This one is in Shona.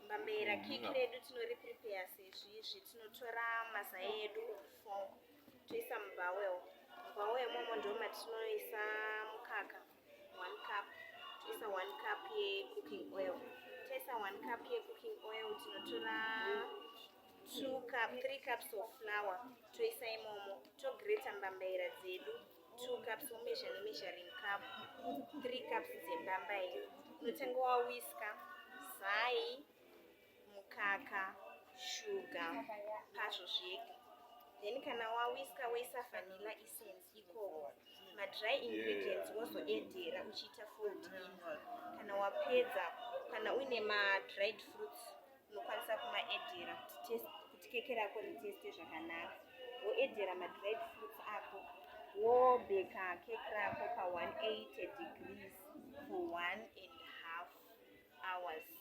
Mbambaira cake redu tinoriprepare sezvizvi. Tinotora mazai edu 4, toisa mubowl. Mubowl imomo ndo matinoisa mukaka 1 cup, toisa 1 cup yecooking oil. Toisa 1 cup yecooking oil, tinotora 2 cup, 3 cups of flour, toisa imomo. Togreta mbambaira dzedu 2 cups, womeasure nemeasuring cup, 3 cups dzembambaira. Unotanga wawhiska zai, mukaka, shuga pazvo zvega. Then kana wawhiska, woisa vanilla essence ikoko, madry ingredients wozoaddera uchiita fold in. Kana wapedza, kana uine madried fruits, unokwanisa kumaaddera kuti keke rako ritaste zvakanaka. Woaddera madried fruits ako, wobheka keke rako pa180 degrees for 1.5 hours.